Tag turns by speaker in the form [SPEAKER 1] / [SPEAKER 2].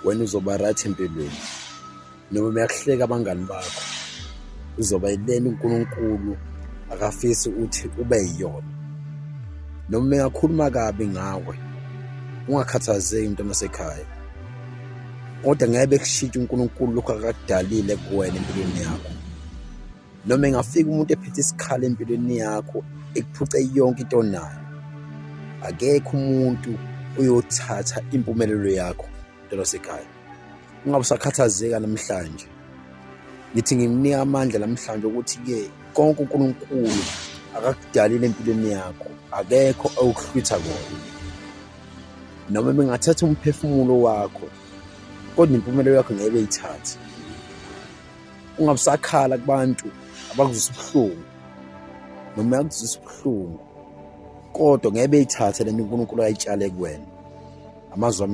[SPEAKER 1] Wena uzoba right empilweni. Noma beyakuhleka abangani bakho, uzoba yilena uNkulunkulu akafisi ukuthi ube yiyona. Noma bengakhuluma kabi ngawe, ungakhathazeki mntwana wasekhaya. Kodwa ngeke bekushintshe uNkulunkulu lokhu akakudalile kuwena empilweni yakho. Noma engafika umuntu ephethe isikhali empilweni yakho ekuphuce yonke into onayo, akekho umuntu oyothatha impumelelo yakho mntwana wasekhaya. Ungabe usakhathazeka namhlanje. Ngithi ngimnika amandla namhlanje ukuthi-ke konke uNkulunkulu akakudalile empilweni yakho, akekho awukuhlwitha kona. Noma bengathatha umphefumulo wakho, kodwa impumelelo yakho ngeke beyithathe. Ungabe usakhala kubantu abakuzwisa ubuhlungu noma yakuzwisa ubuhlungu, kodwa ngeke beyithathe lento uNkulunkulu ayitshale kuwena. Amazwi ami.